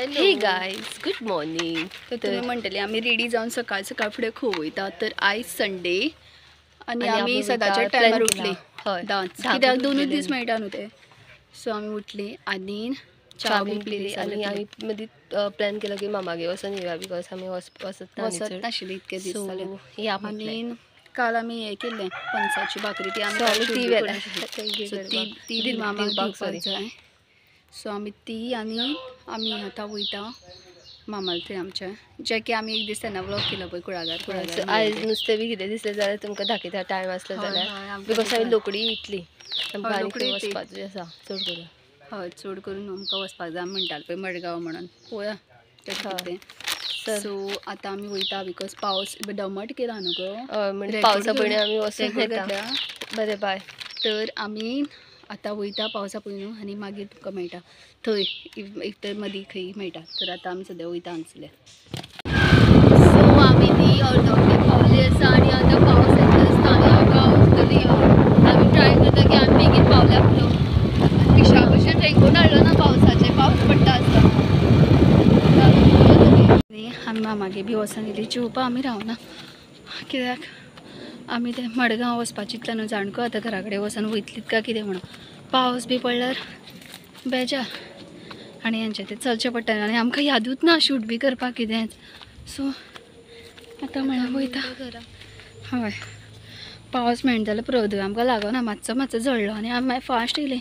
Hello hey guys, good morning. तर तुमी म्हणटले आमी रेडी जावन सकाळ सकाळ फुडें खंय वयता, तर आयज संडे आनी आमी सदांच्या टायमार उठली 10, कित्याक 2 दीस मेळटा न्हू ते. सो आमी उठली आनी च्या बी पिली आनी आमी मदीं प्लॅन केलो की मामागेर वचून येवया, because आमी वचत नाशिल्ली इतके दीस जाले. आनी काल आमी हें केल्लें पणसाची भाकरी, ती आमी ती बी मामाक दिवपाक जाय. सो आमी ती आनी आमी आतां वयता मामाल थंय आमच्या, जे की आमी एक दीस तेन्ना व्लॉग केलो पळय कुळागर. कुळागर आयज नुस्तें बी कितें दिसलें जाल्यार तुमकां दाखयता टायम आसलो जाल्यार, because आमी लोकडी इतली आमकां आनी वचपाचें आसा चड करून. हय, चड करून आमकां वचपाक जाय म्हणटाले पळय मडगांव म्हणून, पळोवया कशें कितें. सो आतां आमी वयता because पावस दमट केला न्हू गो, म्हणजे पावसा पयलीं आमी वचून येता. बरें बाय. तर आमी आतां वयता पावसा पयलू आनी मागीर तुमकां मेळटा थंय, एक तर मदीं खंय मेळटा. तर आतां आमी सद्या वयता हांगसरल्यान. सो आमी ती अर्दवटे पावली आसा आनी आतां पावस येता आसता आनी आमकां वचतली. आमी ट्राय करता की आमी बेगीन पावल्या पुरो. पिशा भशेन रेंगून हाडलो ना पावसाचें, पावस पडटा आसता. आमी मामागेर बी वचून येयली जेवपा आमी रावना, कित्याक आमी ते मडगांव वचपाची इतलें न्हू जाणको आतां घरा कडेन वचून वयतलीत काय कितें म्हणून. पावस बी पडल्यार बेजार आनी हेंचें तें चलचें पडटा आनी आमकां यादूच ना शूट बी करपाक कितेंच. सो आतां म्हळ्यार वयता. हय, पावस मेळना जाल्यार पुरो, आमकां लागना, मातसो मातसो झडलो आनी आमी मागीर फास्ट येयली,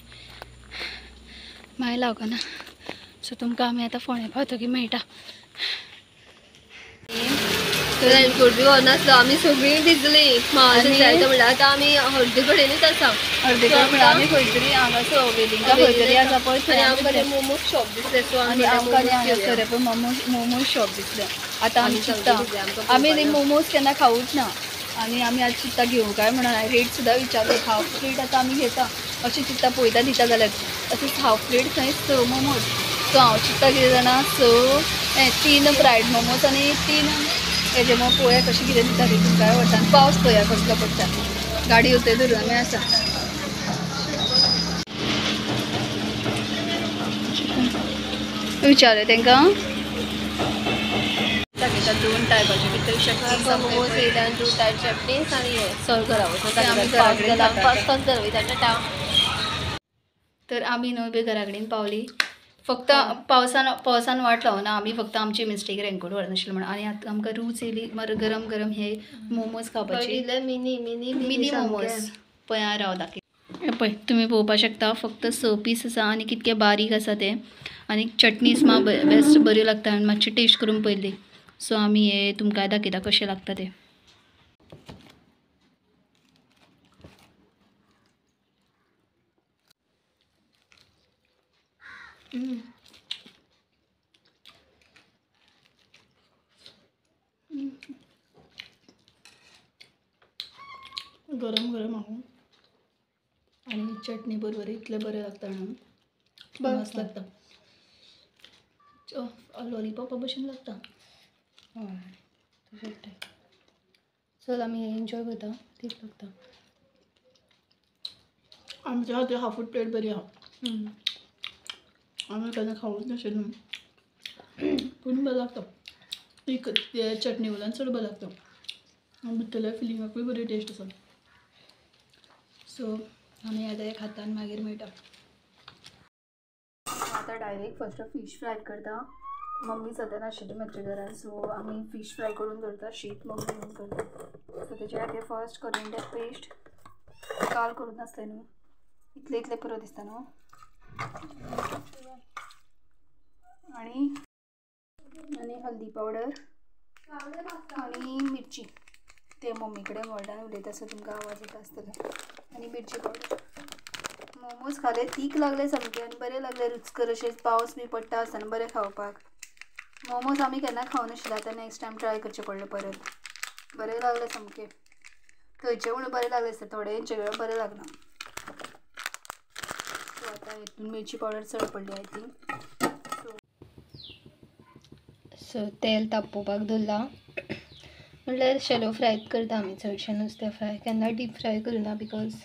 मागीर लागना. सो तुमकां आमी आतां फोंड्या पावतकीर मेळटा. रेनकोट बी व्हरनासलो आमी, सगळीं भिजली. म्हणल्यार आतां आमी अर्दे कडेनूच आसा, अर्दे कडेन म्हणल्यार आमी खंय तरी हांगासर वेलिंगा खंय तरी आसा पळय थंय आमकां मोमोज शॉप दिसलें. सो आनी आमकां हांगासर पळय मोमोज शॉप दिसलें. आतां आमी चिंत्ता आमी मोमोज केन्ना खावूच ना आनी आमी आतां चिंत्ता घेवं काय म्हणून. रेट सुद्दां विचारलो, हाफ प्लेट आतां आमी घेता अशें चिंत्ता, पळयता दिता जाल्यार अशें हाफ प्लेट थंय 6 मोमोज. सो हांव चिंत्ता कितें जाणा, 3 फ्रायड मोमोज आनी 3 हेजे मग पळोवया कशें कितें दिता ते तुमकां व्हरता. आनी पावस पळोवया कसलो पडटा, गाडी उतय धरून आमी आसा. विचारलें तांकां दाखयता 2 टायपाचे कितें चटणी मोमोज येयल्या, 2 टायप चटणीस आनी हें सर्व घरा वचून. तर आमी न्हू बी घरा कडेन पावली. फक्त पावसान पावसान वाट लावना आमी, फक्त आमची मिस्टेक रेनकोट व्हरनाशिल्लो म्हणून. आनी आतां आमकां रूच येयली गरम गरम हे मोमोज खावपाची, मिनी मिनी मिनी मोमोज. पळय हांव राव दाखय, पळय तुमी पळोवपाक शकता फक्त 6 पीस आसा आनी कितके बारीक आसा ते. आनी चटणीस मा बेस्ट बऱ्यो लागता आनी मातशी टेस्ट करून पळयली. सो आमी हे तुमकां दाखयता कशें लागता तें. गरम गरम आहो आनी चटणी बरोबर इतलें बरें लागता न्हू, मस्त लागता, लॉलीपॉपा भशेन लागता. हय तशेंच. चल आमी एन्जॉय करता, ठीक लागता. आमच्या खातीर हाफूट प्लेट बरी आहा, आमी केन्ना खावूच नाशिल्लें पूण बरें लागता. ते चटणी वयल्यान चड बरें लागता आनी भितरल्या फिलिंगाकूय बरी टेस्ट आसा. सो आमी आतां एक हातान मागीर मेळटा. आतां डायरेक्ट फर्स्ट फीश फ्राय करता. मम्मी सद्या नाशिल्ली म्हज्या घरान, सो आमी फीश फ्राय करून दवरता, शीत मम्मी येवन करता. सो तेजे खातीर फर्स्ट कोरिएंडर पेस्ट काल करून नासलें न्हू, इतलें इतलें पुरो दिसता न्हू. आनी आनी हल्दी पावडर आनी मिरची, ते मम्मी कडेन व्हडल्यान उलयता सो तुमकां आवाज येता आसतलो. आनी मिरची पावडर. मोमोज खाले, तीख लागले सामके आनी बरें लागले, रुचकर अशें. पावस बी पडटा आसतना बरें खावपाक. मोमोज आमी केन्ना खावं नाशिल्ले, आतां नेक्स्ट टायम ट्राय करचें पडलें परत. बरें लागलें सामकें, थंयचे म्हणून बरें लागलें आसता, थोडे हेंचे कडेन बरें लागना. सो आतां हितून मिरची पावडर चड पडली I think. सो तेल तापोवपाक दवरलां, म्हणल्यार शॅलो फ्राय करता आमी चडशें, नुस्तें फ्राय केन्ना डीप फ्राय करुना because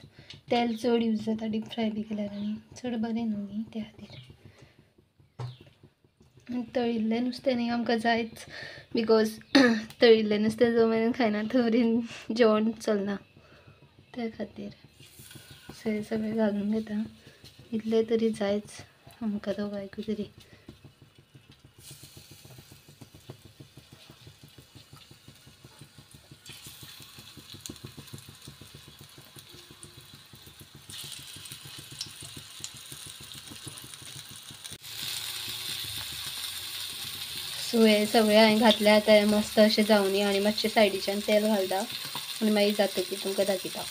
तेल चड यूज जाता डीप फ्राय बी केल्यार आनी चड बरें न्हू न्ही त्या खातीर. तळिल्लें नुस्तें न्ही आमकां जायच because तळिल्लें नुस्तें जो मेरेन खायना तो मेरेन जेवण चलना, त्या खातीर. सो हें सगळें घालून घेता, इतलें तरी जायच आमकां दोगांयकूय तरी. सो हे सगळें हांवें घातलें आतां हें मस्त अशें जावनी आनी मातशें सायडीच्यान तेल घालता आनी मागीर जातकीर तुमकां दाखयता.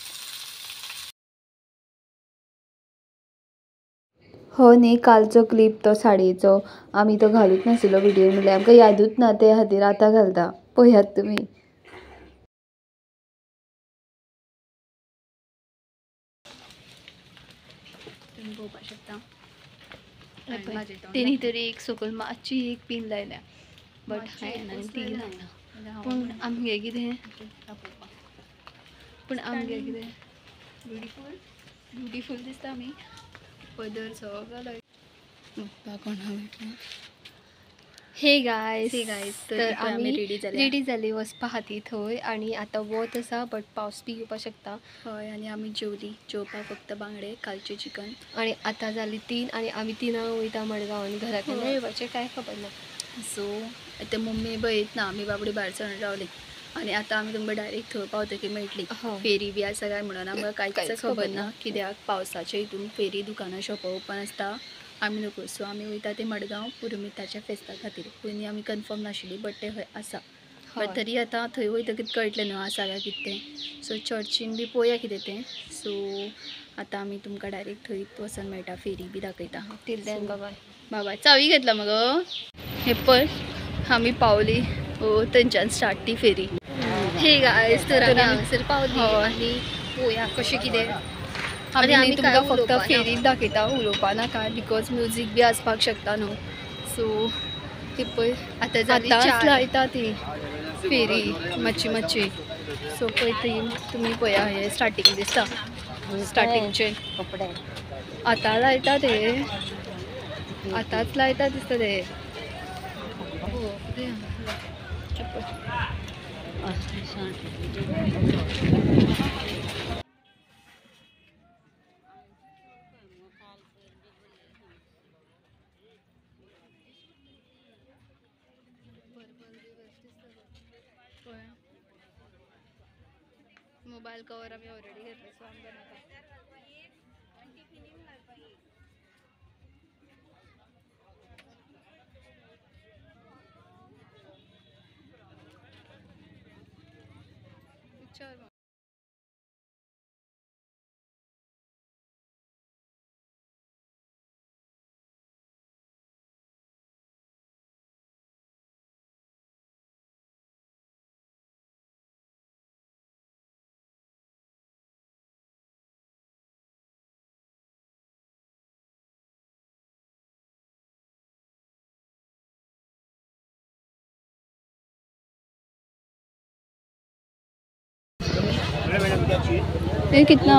हो न्ही कालचो क्लिप तो साडयेचो आमी तो घालूंक नाशिल्लो व्हिडियो, म्हणल्यार आमकां यादूच ना, ते खातीर आतां घालता, पळयात तुमी. तुमी पळोवपाक शकता तेणी तरी एक सकयल मातशी एक पीन लायल्या, बट हांवें ती लायना. पूण आमगे कितें, पूण आमगे कितें ब्युटिफूल ब्युटिफूल दिसता आमी, पदर सगळो लायला कोणा भेटला. हे गायस, हे गायस, तर आमी रेडी जाले, रेडी जाली वचपा खातीर थंय. आनी आतां वत आसा बट पावस बी येवपाक शकता. हय, आनी आमी जेवली, जेवपाक फक्त बांगडे, कालचें चिकन. आनी आतां जाली 3 आनी आमी 3 वयता मडगांव आनी घरा केन्ना येवपाचें कांय खबर ना. सो आतां मम्मी बयत ना, आमी बाबडी भायर सरून रावली आनी आतां आमी तुमकां डायरेक्ट थंय पावतकीर मेळटली. फेरी बी आसा काय म्हणून आमकां कांयच खबर ना, कित्याक पावसाच्या हितून फेरी दुकानां शॉपां ओपन आसता आमी नको. सो आमी वयता ते मडगांव पुरुमेंताच्या फेस्ता खातीर. पयलीं आमी कन्फर्म नाशिल्ली बट तें खंय आसा, बट तरी आतां थंय वयतकीच कळटलें न्हू आसा काय कितें तें. सो चर्चीन बी पळोवया कितें तें. सो आतां आमी तुमकां डायरेक्ट थंय वचून मेळटा, फेरी बी दाखयता. टिल then बाय बाय. चावी घेतला मगो हे पळय, आमी पावली थंयच्यान स्टार्ट ती फेरी. हे गायस, तर आमी हांगासर पावली आनी पळोवया कशें कितें. आनी आमी तुमकां फक्त फेरीत दाखयता, उलोवपा नाका because music बी आसपाक शकता न्हू. सो ती पळय आतां आतांच लायता ती फेरी मातशी मातशी. सो पळय ती तुमी पळया, हे स्टार्टींग दिसता, स्टार्टिंगचे आतां लायता ते, आतांच लायता दिसता ते. मोबायल कवर आमी ऑलरेडी घेतले, सो आमकां नाका. ये कितना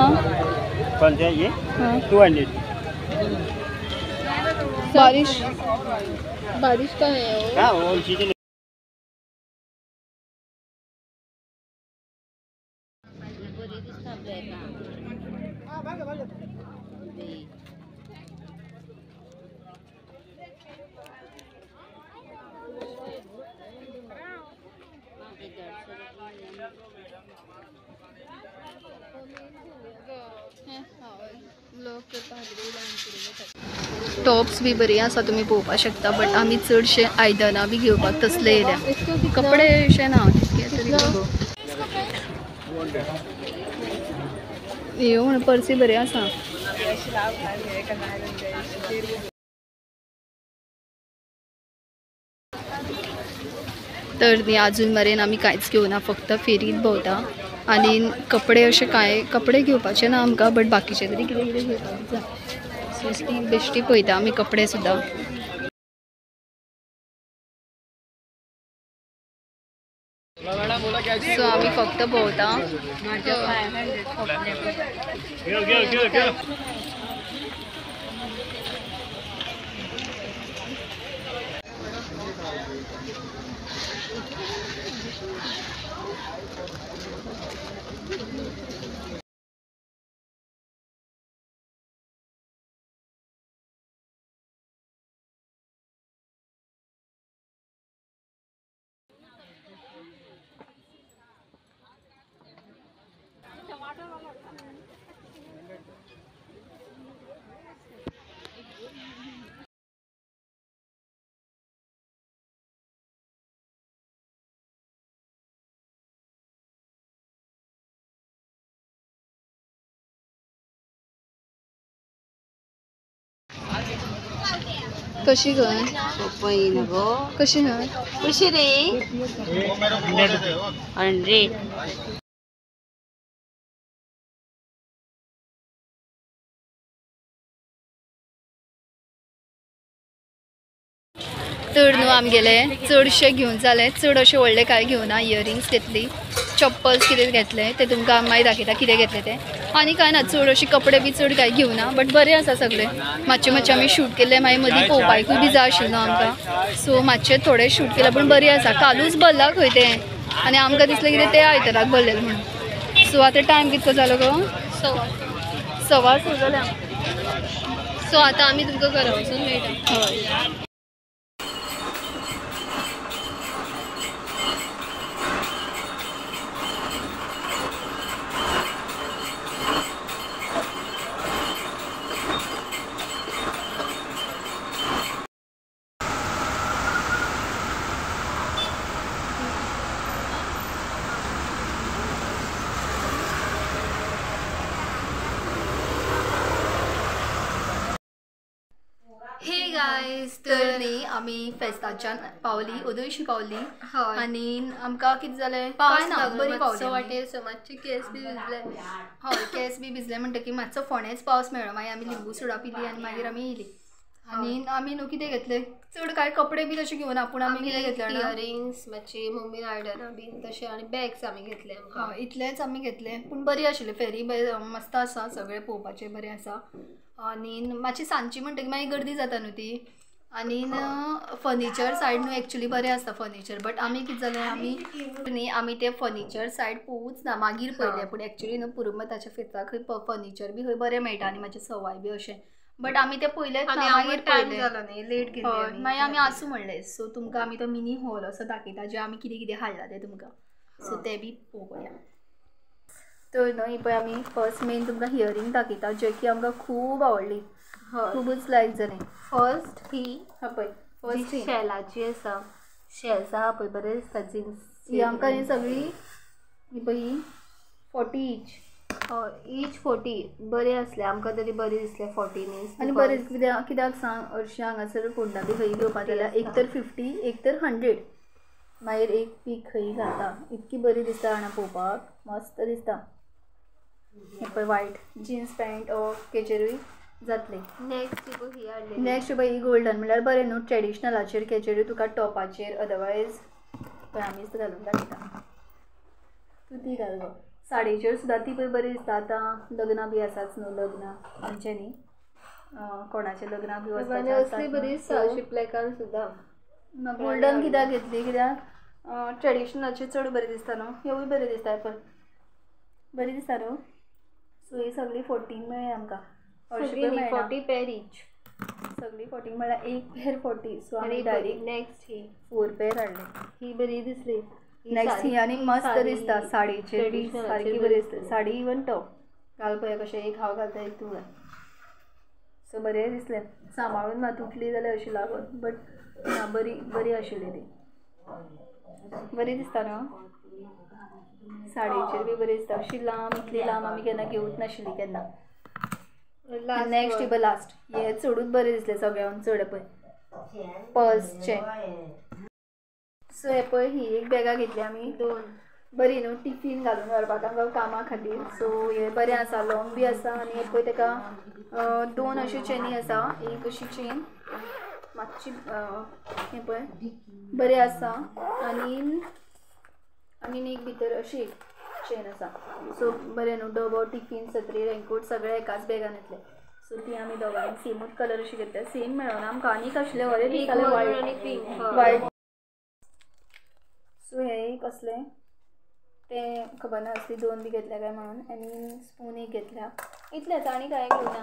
कौन सा ये? हाँ। 200। बारिश बारिश का है वो? हाँ, वो चीज़ें टॉप्स बी बरी आसा, तुमी पळोवपाक शकता, बट आमी चडशे आयदनां बी घेवपाक तसले येयल्या, कपडे अशें ना तितके तरी. ह्यो म्हण पर्सी बरी आसा. तर न्ही अजून मेरेन आमी कांयच घेवना, फक्त फेरीत भोंवता आनी कपडे अशे कांय कपडे घेवपाचे ना आमकां, बट बाकीचे तरी कितें कितें घेवपाक जाय. सो बेश्टी पळयता आमी कपडे सुद्दां. सो आमी फक्त भोंवता. कशी गो? कशी न्हय? कशी रे? 100. चड न्हू आमगेले चडशे घेवन जाले, चड अशे व्हडले कांय घेवना. इयरिंग्स घेतली, चप्पल्स कितें घेतले ते तुमकां मागीर दाखयता कितें घेतले ते. आनी कांय ना, चड अशे कपडे बी चड कांय घेवना, बट बरें आसा सगळें. मातशें मातशें आमी शूट केल्लें, मागीर मदीं पळोवपाकूय बी जाय आशिल्लो आमकां, सो मातशें थोडें शूट केलां, पूण बरें आसा. कालूच भरला खंय तें, आनी आमकां दिसलें कितें तें आयताराक भरलेलें म्हणून. सो आतां टायम कितको जालो गो? 6:15 जाल्या. सो आतां आमी तुमकां घरा वचून मेळटा. हय. तर न्ही आमी फेस्ताच्यान पावली, अदयशी पावली. आनी आमकां कितें जालें पावस ना, बरी पावली वाटेर. सो मातशे केस बी भिजले. हय, केस बी भिजले म्हणटकीर मातसो फोंडेच पावस मेळ्ळो. मागीर आमी लिंबू सोडा पिली आनी मागीर आमी येयली. आनी आमी न्हू कितें घेतलें, चड कांय कपडे बी तशे घेवना, पूण आमी कितें घेतलें, इयरिंग्स मातशी मम्मीन आयडना बीन तशें, आनी बॅग्स आमी घेतले. हय, इतलेंच आमी घेतलें, पूण बरी आशिल्ली फेरी, मस्त आसा, सगळें पळोवपाचें बरें आसा. आनी मातशी सांजची म्हणटकीर मागीर गर्दी जाता न्हू ती. आनी फर्निचर सायड न्हू एक्चुली बरें आसता फर्निचर, बट आमी कितें जालें, आमी न्ही आमी ते फर्निचर सायड पळोवूच ना, मागीर पळयलें. पूण एक्चुली न्हू पुरुमेताच्या फेस्ताक खंय फर्निचर बी खंय बरें मेळटा आनी मातशें सवाय बी अशें, बट आमी ते पळयलेंच ना, मागीर पळयलें लेट गेली. मागीर आमी आसूं म्हणलें. सो तुमकां आमी तो मिनी हॉल असो दाखयता, जे आमी कितें कितें हाडलां तें तुमकां, सो तें बी पळोवया. तर न्हू ही पळय आमी फर्स्ट मेन तुमकां हियरिंग दाखयता, जे की आमकां खूब आवडली, खूबच लायक जालें. फर्स्ट ही हा पळय, फर्स्ट ही शेलाची आसा, शेल्स आहा पळय, बरें दिसता जिन्स. ही आमकां ही सगळी ही पळय ही 40 ईच. हय, ईच 40 बरें आसलें आमकां, तरी बरें दिसलें 40 न्ही. आनी बरें कित्याक सांग, हरशीं हांगासर फोंडा बी खंय घेवपा जाल्यार एक तर 50, एक तर 100, मागीर एक पीक खंय घालता, इतकी बरी दिसता जाणा पळोवपाक, मस्त दिसता. हे पळय वायट जिन्स पॅन्ट केचेरूय जातली. नेक्स्ट ही हाडली. नेक्स्ट पळय ही गोल्डन म्हणल्यार बरें न्हू ट्रेडिशनलाचेर केचेरूय तुका टॉपाचेर, अदरवायज पळय आमीच घालून दाखयता. तूं ती घाल गो साडयेचेर सुद्दां, ती पळय बरी दिसता. आतां लग्नां बी आसाच न्हू, लग्नां आमचें न्ही, कोणाचें लग्नां बी वचपाचें आसता. बरी दिसता अशी ब्लॅकान सुद्दां. गोल्डन कित्याक घेतली, कित्याक ट्रेडिशनलाचेर चड बरें दिसता न्हू, ह्योवूय बरें दिसता पळय, बरी दिसता न्हू. सो ही सगळी 14 मेळ्ळी आमकां, 40 पेर ईच, सगळी 40 म्हळ्यार एक पेर 40. सो आमी डायरेक्ट नेक्स्ट ही 4 पेर हाडले. ही बरी दिसली. नेक्स्ट ही आनी मस्त दिसता साडयेचेर बी, सारकी बरी दिसता साडी, इवन टॉप घाल पळय कशें, एक हांव घालता एक तूं घाल. सो बरें दिसलें, सांबाळून मात तुटली जाल्यार अशी लागून, बट ना बरी बरी आशिल्ली ती, बरी दिसता न्हू साडयेचेर बी बरी दिसता. अशी लांब, इतली लांब आमी केन्ना घेवूच नाशिल्ली केन्ना. नेक्स्ट ही पळय लास्ट, हे चडूच बरें दिसलें सगळ्यान चड पळय पर्सचें. सो हे पळय ही एक बॅगां घेतली आमी दोन, बरी न्हू टिफीन घालून व्हरपाक आमकां कामा खातीर. सो हे बरें आसा, लॉंग बी आसा. आनी हे पळय तेका दोन अशी चेनी आसा, एक अशी चेन मातशी हे पळय बरें आसा, आनी आनी एक भितर अशी एक चेन आसा. सो बरें न्हू, डबो, टिफीन, सत्री, रेनकोट सगळें एकाच बॅगान येतलें. सो ती आमी दोगांनी सेमूच कलर अशी घेतल्या, सेम मेळना आमकां. आनीक आशिल्लें बरें दिसतालें वायट वायट. सो हें एक असलें तें खबर ना असली दोन बी घेतल्या काय म्हणून, आनी स्पून एक घेतल्या, इतलेंच आनी कांय घेवना.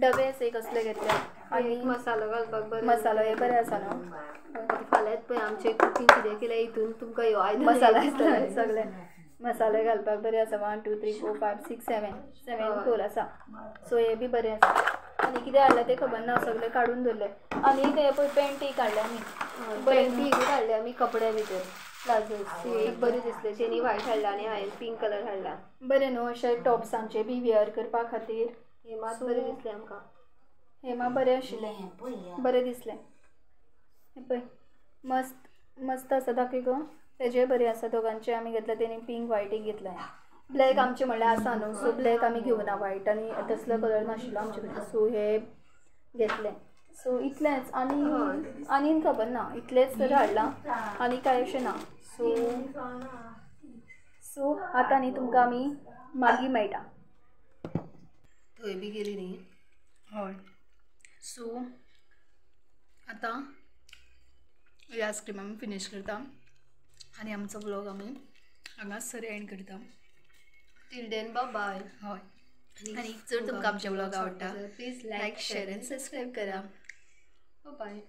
डबे एक असले घेतले आनी मसालो घालपाक बरें, मसालो हे बरें आसा न्हू. फाल्यांच पळय आमचें कुकींग कितें केलें हितून तुमकां ह्यो आयदनां मसाला सगळे मसाले घालपाक बरें आसा. 1 2 3 4 5 6 7 7 4 आसा. सो हे बी बरें आसा. आनी कितें हाडलें तें खबर ना, सगळें काडून दवरलें. आनी हे पळय पेंट एक हाडलें आमी, पेंटी एकूच हाडले आमी कपड्या भितर प्लाझोस एक बरें दिसलें, तेणी व्हायट हाडला आनी हांवें पिंक कलर हाडला. बरें न्हू अशें टॉप्सांचे बी वियर करपा खातीर हे मात बरें दिसलें आमकां. हे मात बरें आशिल्लें, बरें दिसलें. हें पळय मस्त मस्त आसा, दाखय गो. तेजेय बरें आसा, दोगांचे आमी घेतले. तेणी पिंक वायट एक घेतलें. ब्लॅक आमचें म्हणल्यार आसा न्हू, सो ब्लॅक आमी घेवना. वायट आनी तसलो कलर नाशिल्लो आमचे कडेन, सो हे घेतले. सो इतलेंच आनी आनीक खबर ना, इतलेंच तर हाडलां आनी कांय अशें ना. सो सो आतां न्ही तुमकां आमी मागीर मेळटा. थंय बी गेली न्ही. हय. सो आतां ही आयस्क्रीम आमी फिनीश करता आनी आमचो व्लॉग आमी हांगासर एंड करता. Till then bye. हय, आनी जर तुमकां आमचे व्लॉग आवडटा please like share and subscribe करा. बाय.